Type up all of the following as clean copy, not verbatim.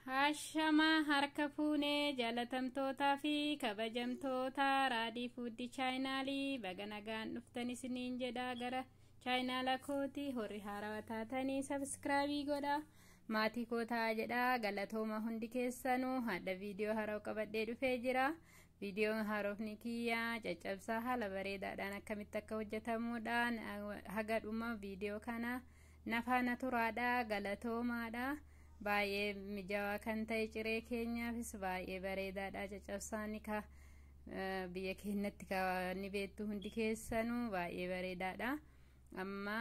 Haashama harka fuunee jaalatamtootaa fi kabajamtoota Raadii Fuuddi chaayinaalii baga nagaan dhuftan isiniin jedha. Gara chaayinaala kooti horii haarawaa taatanii sabskraabii godha, maatii koo ta'aa jedha. Galatooma hundi keessanuu. Hadha viidiyoo haarawaa qabadhee dhufee jira. Viidiyoon haarofni kiyyaa caccabsaa haala bareedaadhaan akkamitti akka hojjetamuudhaan haga dhuma viidiyoo kana nafaana turaadha. Galatoomaadha. Baay'ee mijaawaa kan ta'e, ciree keenyaafis baay'ee bareedaadha. Caccabsaan ka biyya keenyatti ni beektu hundi keessanuu, baay'ee bareedaadha. Amma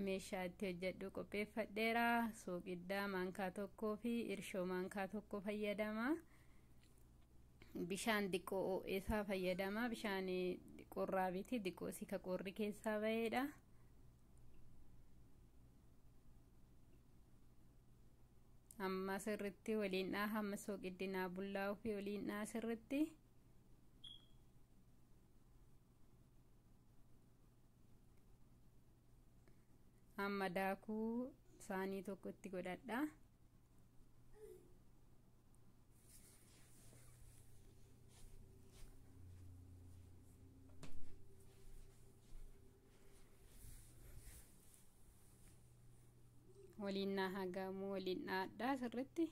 meeshaa itti hojjedhu qopheeffadheera. Sooqiddaa maankaa tokkoo fi irshoo maankaa tokko fayyadama. Bishaan diqqoo ho'eesaa fayyadama. Bishaan qorraa miti, diqqoo si ka qorri keessaa baheedha. Amma sirritti waliin dhaa, hamma sooqiddinaa bullaa'uu fi waliin dhaa sirritti. Amma daakuu saanii tokko itti godhadha. Waliin naa hagaamuu waliin dhaadhaa sirritti.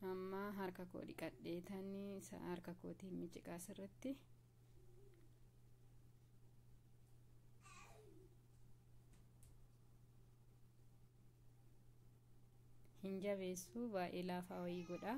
Amma harka koo dhiqadheetanii isa harka kootiin miciqaa sirritti. Hin jabeessu, baay'ee laafaa wayii godha.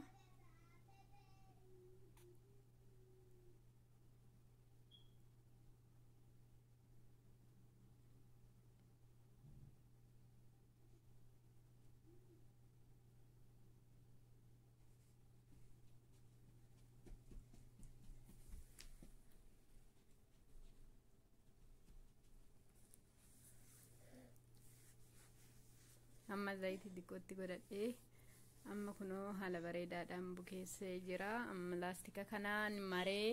Amma zayitii xiqqootti godhadhee, amma kunoo haala bareedaadhaan bukeessee jira. Amma laastika kanaan maree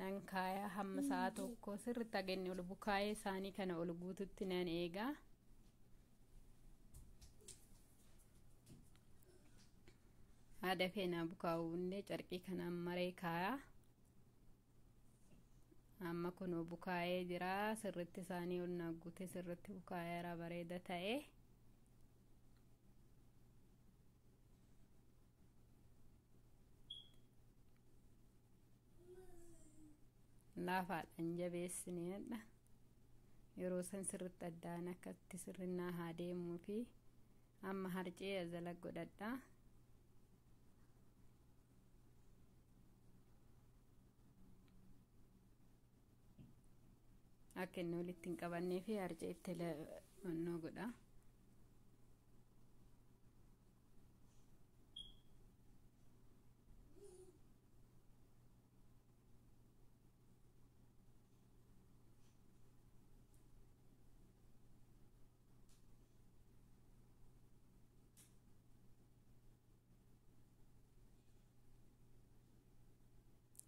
nan kaaya. Hamma sa'a tokko sirritti haganni ol bukaa'ee isaanii kana ol guututti nan eega. Haada feenaa bukaa'uu carqii kanaan maree kaaya. Amma kunoo bukaa'ee jira sirritti, isaanii ol naa guute, sirritti bukaa'eera, bareeda ta'e. Laafaadhaan jabeessineedha. Yeroo san sirritti addaan akkatti sirrinnaa haa deemuu fi amma harcee azala godhadha. Akka inni walitti hin qabannee fi harcee itti onnoo godha.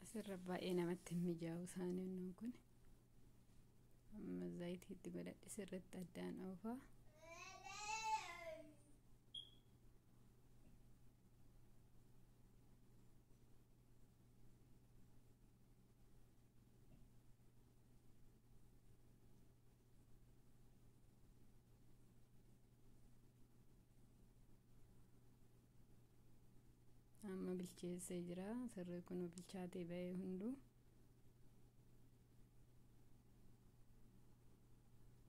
Asirra baay'ee namatti hin mijaa'u isaanii onnoon kun. Amma zayitii itti godhadhe, sirritti addaan oofaa. Amma bilcheessee jira sirri kun, bilchaatee bahee hunduu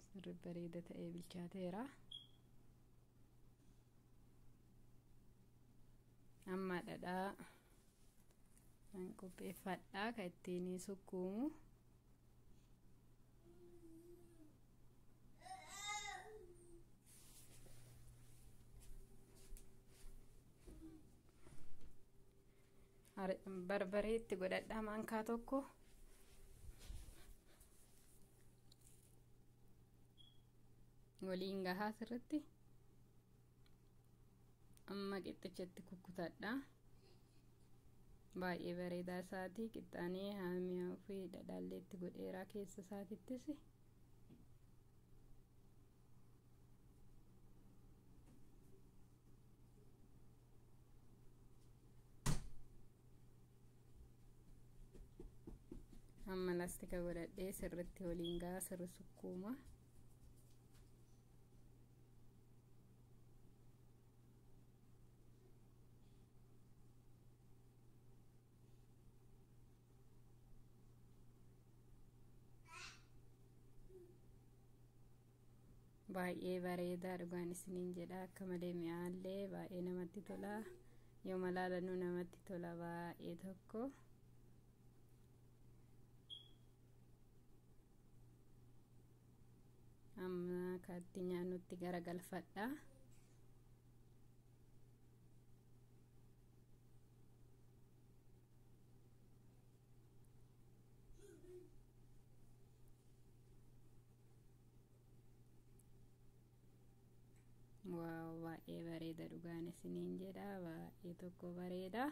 sirri bareeda ta'ee bilchaateera. Amma dhadhaa nan qopheeffadhaa kan ittiin sukkuumu. Barbaree itti godhadhaa maankaa tokko. Waliin gahaa sirritti. Amma qixxichatti kukkutadha. Baay'ee bareedaa isaati. Qixxaanee haamiyaa fi dhadhaallee itti godheeraa keessa isaatittis. Amma laastika godhadhee sirritti waliin gahaa, sirri sukkuuma. Baay'ee bareedaa dhugaan isiniin jedha. Akka malee mi'aallee baay'ee namatti tola. Yoo malaalanuu namatti tola baay'ee tokko. Amma katti nyaannutti garagalfadha. Waaw, baay'ee bareeda dhugaan isiniin jedha, baay'ee tokko bareeda.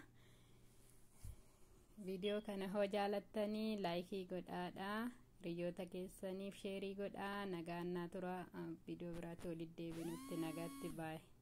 Viidiyoo kana hoo jaalattanii laayikii godhaadha, hiriyoota keessaniif sheerii godhaa. Nagaan naa tura. Viidiyoo biraatti walitti deebinutti nagaatti, baay'ee.